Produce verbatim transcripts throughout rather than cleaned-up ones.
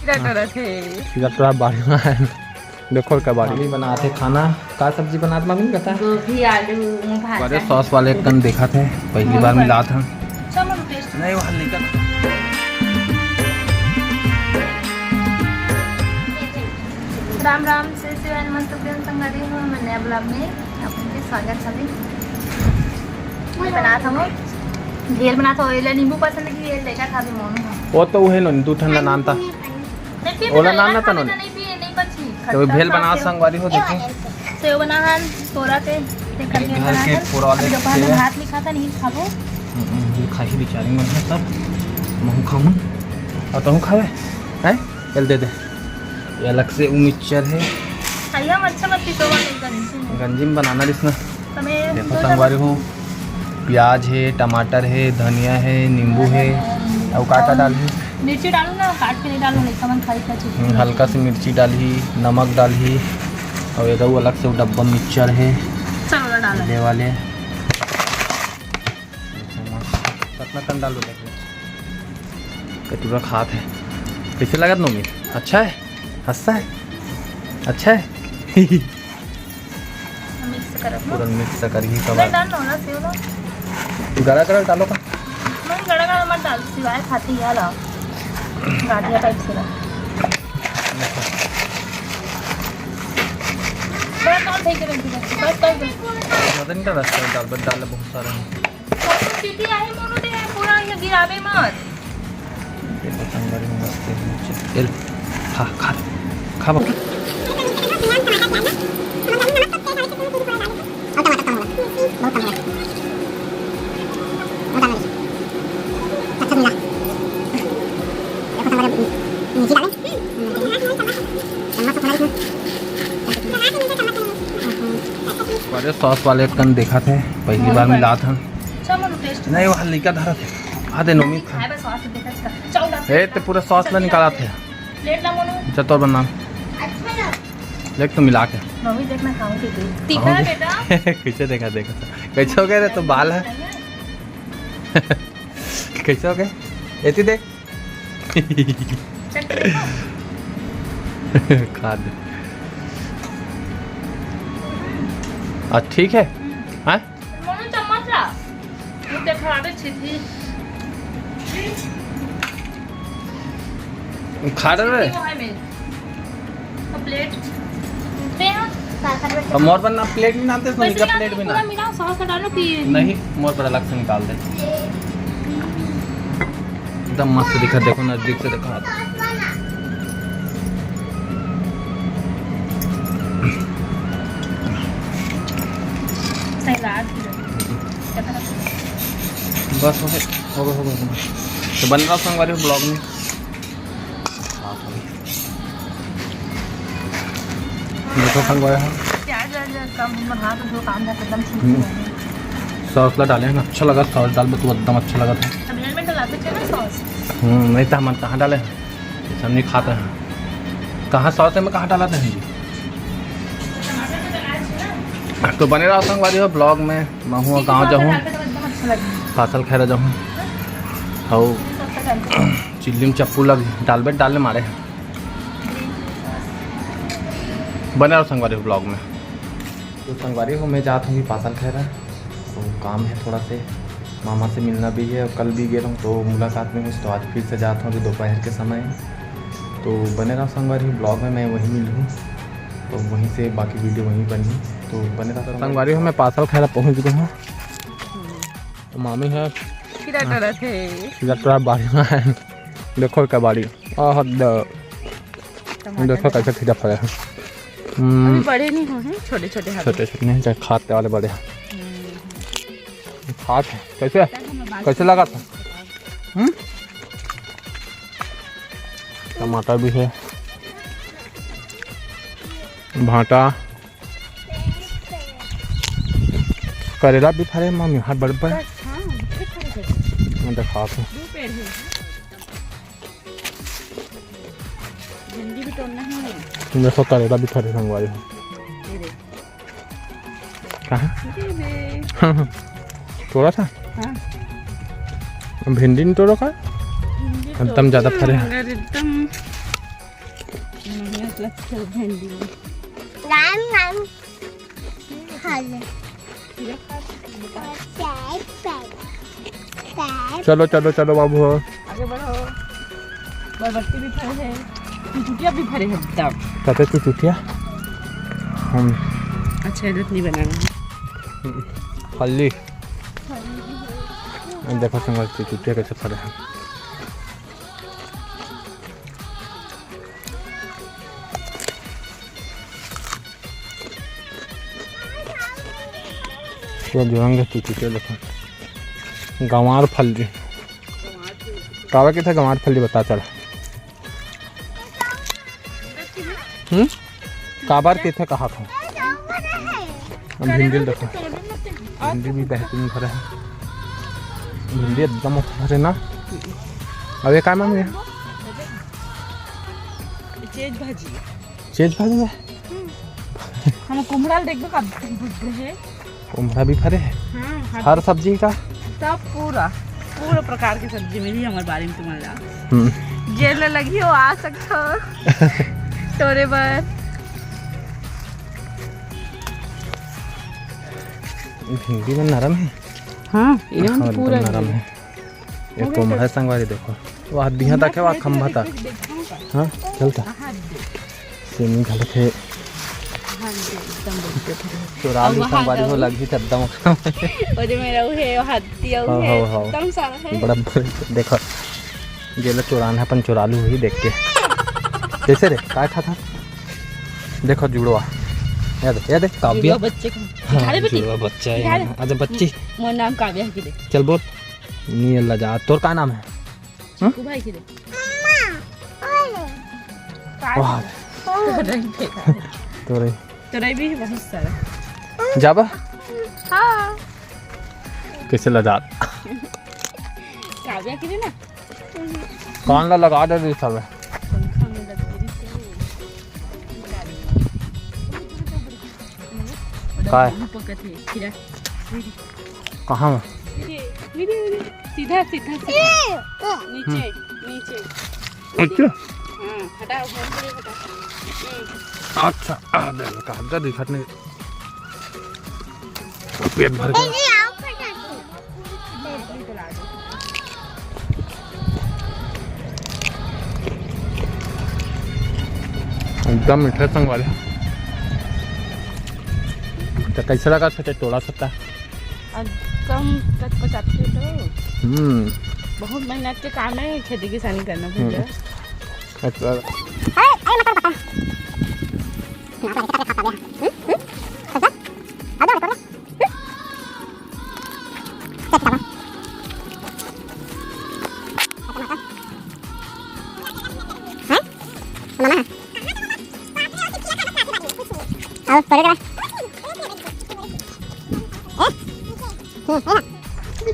सीधा टोरा बाड़ी में। देखो का बाड़ी। मम्मी बनात हे खाना। का सब्जी बनात मम्मी, बता? गोभी, आलू, भाटा। बड़े सॉस वाले कन देखत हे, पहली बार मिलात हे। चलो, taste। नहीं, वहाँ निकल। राम राम, जय श्री हनुमान सुखदेव संगवारी हो, मैं नया vlog में आप सबके स्वागत हवे। मैं बनात हूँ भेल बनात हूँ, एला नींबू पसंद की, ये लेकर खा भी मोनू है। वो तो उहे नो, दू ठंडा नान था। नहीं पिए ओला बेटा, नान ना खाबे तनो। तो नहीं पिए, नहीं पची। तो खट्टा भेल बना साग संगवारी हो, देखो। सेव बना हन, तोरा के, ते कर के घर बना के हन। पूरा वाले अभी दोपहर में सेव। भात नहीं खाता, नहीं खाबो। हम्म, हम्म, ये खाही बेचारी मन है सब। महू खाऊं। और तहू खावे? हैं? चल दे दे। ये अलग से उ मिक्सचर है। खाइए हम अच्छा मत पीसो वाले गंजी में। गंजी में बनाना रिस ना। तमे देखो दो संगवारी हो, प्याज हे, टमाटर हे, धनिया हे, नींबू हे, अउ का का डाल हे? मिर्ची डालू ना, काट के नहीं डालू, नहीं समझ खाई क्या चीज। हम्म, हल्का से मिर्ची डालही, नमक डालही, अउ एदऊ अलग से डब्बा मिक्सचर हे। चलो ना डालो। ये वाले कतना कन डालू, देख ले। कटोरा खात हे। कैसे लगत नोमी? अच्छा है? हंसता है? अच्छा है? मिक्स करब ना। पूरा मिक्स करही मैं कबाब। डाल लो ना, सेव ना। गड़ा गड़ा डालो का? नहीं, गड़ा गड़ा मत डाल, सिवाय खाती है ला। गाठिया टाइप से ला। बस और सही करें, बस, बस, बस। ज्यादा नहीं डाला, डाल, बस डाल, बहुत सारा है। तो चीटी आई मोनू दे, पूरा ये गिरावे मत। ये तो संगवारी हो मस्त है। चल, खा, खा, खा बाबू। बड़े सॉस वाले कन देखत हे, पहली बार मिलात हन। चलो, taste। नहीं, वो हल्का धरत हे। आधे नोमी खा। खाए बस सॉस देखत का। चल, ए, ते पूरा सॉस ला निकालत हे। प्लेट ला मोनू। चल, तोर बना। अच्छा ना। देख तो मिला के। मम्मी देखना खाऊंगी तू। तीखा है बेटा। कैसे देखा, देखा। कैसे हो गया रे, तो बाल है। कैसे हो गया? एती देख। चट देखो। खा दे। आज ठीक है? हाँ? मोनू चम्मच ला। ये देखा दे छिथी। खा रहे रे। वो है मेरे। तो प्लेट। पे हाँ। अब मोर पर ना प्लेट नहीं लानते, इसमें वैसे निकाल क्या प्लेट भी पूरा ना। मिलाओ, सॉस हटा लो कि नहीं, मोर पर अलग से निकाल दे। एकदम मस्त दिखा, देखो नजदीक से दिखा। सलाद भी रखो। बस हो गए, हो गए, हो गए, हो गए। तो बन रहा संगवारी vlog में। देखो संगवारी हो। प्याज व्याज कम, हम हाथ में जो काम था, एकदम ठीक हम्म। हो गया। सॉस ला डाले हैं ना, अच्छा लगा सॉस डाल, तो एकदम अच्छा लगा था। अब हेलमेट डालते थे ना सॉस। हम्म, नहीं तो हम कहाँ डाले हैं, ये सब नहीं खाते हैं। कहाँ सॉस है, मैं कहाँ डाला था जी? टमाटर तो डाला है ना। तो बने रहो संगवारी हो vlog में, मैं हूँ गाँव जाऊँ, डालते तो एकदम अच्छा लगे। पासल खैरा जाऊँ। हौ। सबसे डालते हैं। चिल्ली में चप्पू लग, डालबे डालने मारे हैं। बने रहो संगवारी vlog में। तो संगवारी हो, मैं जात हूँ पासल खैरा, तो काम है थोड़ा से, मामा से मिलना भी है। कल भी गए रहूँ तो मुलाकात नहीं हुई, तो आज फिर से जात हूँ अभी दोपहर के समय। तो बने रहो संगवारी vlog में, मैं वहीं मिलूँ, तो वहीं से बाकी वीडियो वहीं बनी। तो बने रहो संगवारी हो, मैं पासल खैरा पहुँच गया हूँ। तो मामी है खीरा टोरत हे। खीरा टोरा बाड़ी में है। देखो क्या बाड़ी। आह, द-, टमाटर देखो कैसे खीरा फरे हैं। हम्म। अभी बड़े नहीं हुए हैं, छोटे छोटे हैं। छोटे छोटे नहीं, चाहे खाते वाले बड़े हैं। हम्म। खाते हैं। कैसे? कैसे लगा था? हम्म? टमाटर भी है, भाटा, करेला भी फरे, मामी, हाथ बड़ बड़। हाँ, ये फरे थे। मैं दिखा दूँ। दो पेड़ है। भिंडी भी तोड़ना है। देखो, करेला भी फरे संगवारी हो। ये देख। कहाँ? ये देख। थोड़ा सा? हाँ। भिंडी नहीं तोड़ो का? भिंडी एकदम ज्यादा फरे हैं। मगर एकदम बढ़िया लगथे भिंडी में। राम राम। खा ले। खीरा खा। पैर, पैर, पैर। चलो, चलो, चलो बाबू हो। आगे बढ़ो। बरबट्टी भी फरे हे, चुचुटिया भी फरे हे एकदम। कते चुचुटिया? हम अच्छा, इधर नहीं बनाना है। फल्ली। देखो संगवारी, चुचुटिया कैसे फरे हे। पूरा जुरंग हे चुचुटिया, देखो। गंवार फल्ली। काबर कथे गंवार फल्ली, बता चल। हम्म? काबर कथे कहा था? हम भिंडी ल देखो। भिंडी भी बेहतरीन फरे हे। भिंडी एकदम अच्छा फरे ना। अब ये का नाम हे? चेज भाजी। चेज भाजी हे? हम कुम्हड़ा ल देखबे का बुझबे हे। कुम्हड़ा भी फरे हे? हाँ, हर हर सब्जी का? सब पूरा, पूरा प्रकार के सब्जी मिली हमर बारी में तुमन ला। हम्म। जेन ला लगही वो आ सकथो टोरे बर। भिंडी में नरम हे। हाँ, एकदम हाँ, पूरा एकदम नरम हे। ये कोम्हरा संगवारी देखो, वो हाथ बिहान तक हे, वो खंभा तक। हाँ, चलता। सेमी घलत हे। चोरा लू संगवारी हो, लगही त एकदम। ओदे मेरा वो हे, वो हाथी अउ हे, एकदम सारा हे। बड़ा बड़ा, देखो। जेला चोराना हे, अपन चोरा लू ही देख के। कैसे रे? काय खाता? देखो जुड़वा। ये दे, ये दे, काव्या। जुड़वा बच्चे का। हाँ, दिखा दे बेटी। जुड़वा बच्चा हे। दिखा दे। अच्छा, बच्ची। मोर नाम काव्या हे, के दे। चल बोल। नी लजा, तोर का नाम हे? हाँ? चिकू भाई के दे। वाह। तोरई फेंका। तोरई। तोरई भी बहुत सारा। जाबा? हाँ। कैसे लजा? काव्या के दे ना। कान ला लगा दे रही सब। पंखा में लग रही। काय? पकत हे, खीरा। कहाँ में? सीधा, सीधा, सीधा। नीचे, नीचे। अच्छा। हाँ, हटा, उधर से हटा। हम्म। अच्छा, आ, दे, का, दे, दिखत नहीं। पेट भर गया। एकदम मीठा संगवारी। तो कैसे लगा सोचे टोला सत्ता? एकदम कचकचाते तो। हम्म। बहुत मेहनत के काम है खेती किसानी करना भैया। हम्म। अच्छा।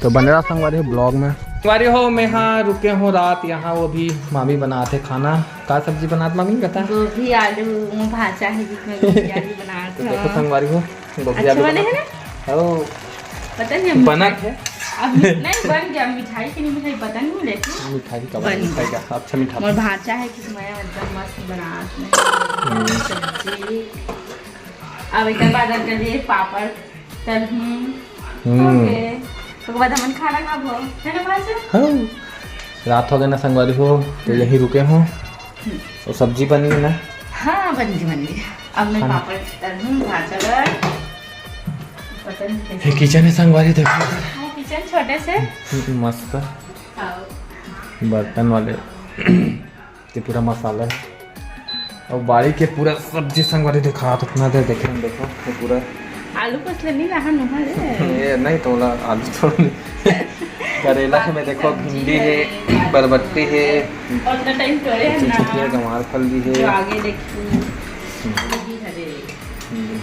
तो बने रहा संगवारी हो vlog में। संगवारी हो, मैं हाँ रुके हूँ रात यहाँ, वो भी मामी बनात हे खाना। का सब्जी बनात मामी, बता? गोभी आलू, वो भाजा हे जिसमें गोभी आलू बनात हे। तो देखो संगवारी हो, गोभी अच्छा आलू बने हे ना? ओ, पता नहीं, हम बनत हे। अब मि-, नहीं, बन गया, मिठाई के नहीं, मिठाई पता नहीं, लेकिन मिठाई का बन मिठाई गया। का? अच्छा मीठा। मोर भांचा हे कि मैं एकदम मस्त बनात हे। हम्म। सब्जी। अब एक बाद कर दिए पापड़, तलहूं। हम्म। ओके। ओकर बाद हमन खाना खाबो, है ना भांचा? हाँ। रात हो गए ना संगवारी हो, तो हम्म। यहीं रुके हूँ। हम्म। और सब्जी बन गई ना? हाँ, बन गई, बन गई। अब मैं खाना। पापड़ तलहूं, भांचा बर। पता नहीं कैसे। ये kitchen हे संगवारी, देखो। हाँ, kitchen छोटे से। हम्म, मस्त। हाँ। बर्तन वाले। ये पूरा मसाला हे। और बाड़ी के पूरा सब्जी संगवारी दिखात, उतना देर देखे हम, देखो, ये पूरा आलू कस ले नहीं रहा नुहा रे। ये नहीं तो बोला आलू छोड़। करेला हे, मैं देखो, सब्जी भिंडी हे, हे, बरबट्टी हे, और इतना time करे हे ना। चुचुकिया गंवार फल्ली हे। जो आगे देखो, हम्म। ये भी हरे। हम्म।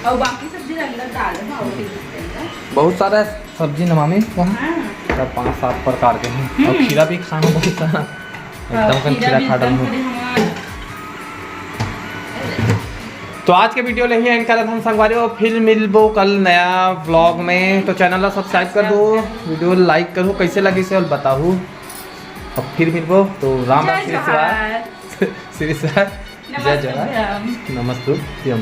और बाकी सब्जी अंदर डाल दो, हाँ, वो भी अंदर। बहुत सारा सब्जी नमामी वहाँ। हाँ। तब पाँच सात प्रकार के हैं। और हम्म। खीरा भी खाना बहुत सारा। हाँ, एकदम कन खीरा खीरा भी खा एकदम डालूँ। पूरे हमार। तो आज के video ल यहीं end करत हन संगवारी हो, फिर मिलबो कल नया vlog में। तो channel ला subscribe कर दो, video like करो, कैसे लगिस हे बताहू। अब फिर मिलबो, तो राम राम, जय श्री शिवाय। जोहार। श्री साई, जय जोहार, नमस्तुभ्यम।